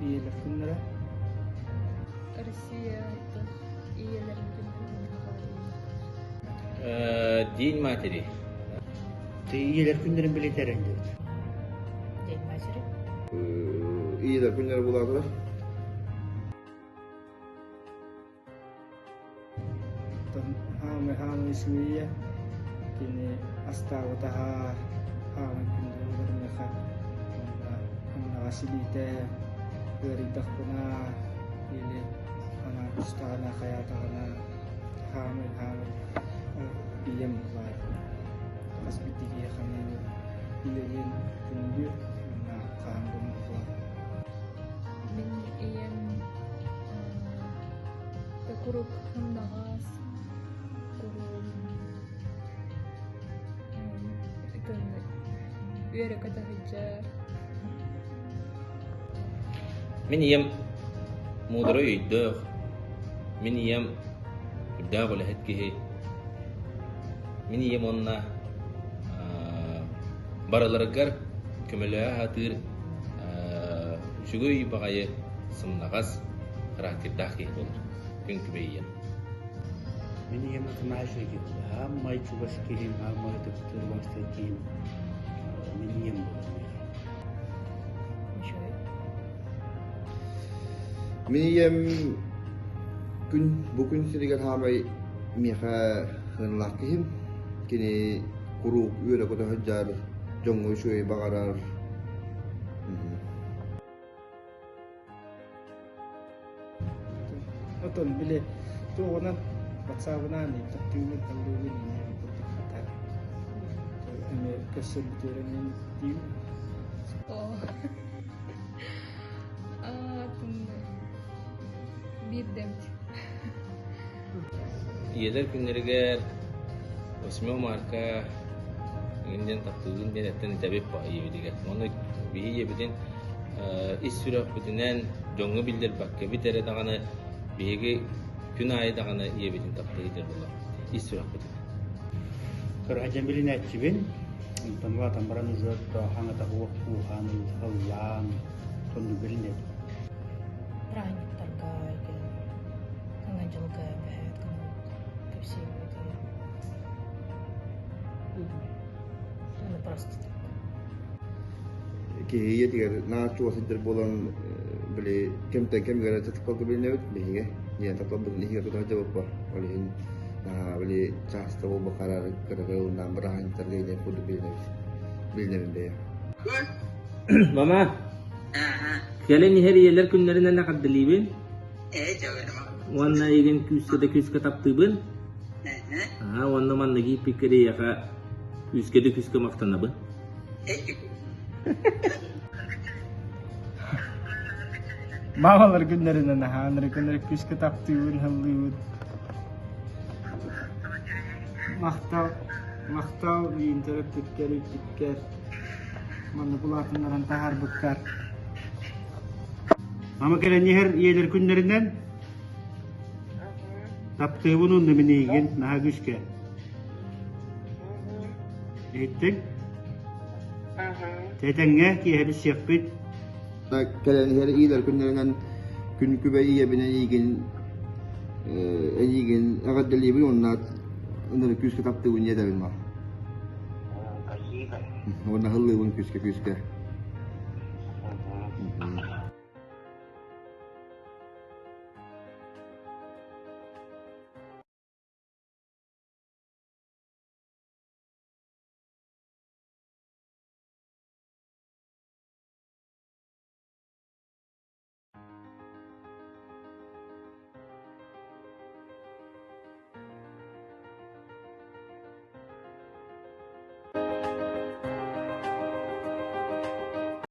Ийэлэр күннэрэ. Россия ийэлэрин күннэрин День матери. Ийэлэр күннэрин билетэрин диэбит. День матери. Ийэлэр күннэрэ булаатылар. Хаамай хаамай сыыйа кини астаабытаһа хаамай күндү буолар миэхэ уонна умнаҕас илиитэ ыарыйдахпына или анаан тустаҕына хайаатаҕына хаамай хаамай ийэм баар хас биирдии киһиэхэ ийэ диэн күндү уонна хаан буолар Мин ийэм куруук сымнаҕас, куруук үөрэ-көтө сылдьар. Мин ийэм муударай өйдөөх, мин ийэм үрдээх үлэһит киһи. Мин ийэм уонна барыларыгар көмөлөһө сатыыр үчүгэй баҕайы сымнаҕас характердаах киһи буолар күн күбэй ийэм. Мин ийэм Афанасий киһи хааммай чугас киһим, хааммай ытыктыыр бастыыр киһим мин ийэм буолар миэхэ. Мин ийэм күн бу күн сиригэр хаамай миэхэ сыаналаах киһим. Кини куруук үөрэ-көтө сылдьар, дьоҥҥо үчүгэй баҕарар. Отон били туоҕунан ватсабынан таптыыбын таллыыбын иннин курдук хата эмиэ көрсөрбүтүгэр эмиэ диибин. Биирдэбит. Ийэлэр күннэригэр 8 марка игин диэн таптыыбын диэн эттэн этэбит ийэбитигэр. Уонна биһи ийэбитин ис сүрэхпитинэн дьоҥҥо биллэрбэккэбит эрэ даҕаны биһиги күн аайы даҕаны ийэбитин таптыыр буолар ис сүрэхпитинэн. Кыраһа билинээччибин, онтон улаатан баран уже хаҥата уох кууһан, ыллаан, соннук билинэбин. Праздниктарга Саҥа дьылга бэһээт гынабыт, кэпсиибит Уонна просто так. Киһи ийэтигэр наар чугас сылдьар буолан били кэмтэн кэмигэр тапталга билинэбит биһиги диэн тапталбытын иһигэр тута сылдьабыппар ол иһин били чааста буолбакка араары кыра ылыннаан бырааһынньыктарга иннин курдук билинэбит билинэбин бэйэм Мама, кэлин иһэр ийэлэр күннэринэн эҕэрдэлиибин. Уонна эйигин күүскэ да күүскэ таптыыбын. Аа, уонна манна киирбиккэр эйиэхэ күүскэ да күүскэ махтанабын. Мамалар күннэринэн аһаан күннэр күүскэ таптыыбын, һыллыыбын. Махтал, махтал миин төрөппүккэр, ииппиккэр, маннык улаатыннаран таһаарбыккар. Ама кэлэн иһэр ийэлэр күннэринэн таптыыбын уонна мин эйигин наһаа күүскэ. Иһиттиҥ? Тэтэҥҥэ киэһэ билсиэхпит. Кэлэн иһэр ийэлэр күннэринэн күн күбэй ийэбинэн эйигин эйигин эҕэрдэлиибин уонна ынырык күүскэ таптыыбын диэтэбин ма. Уонна һыллыыбын күүскэ күүскэ.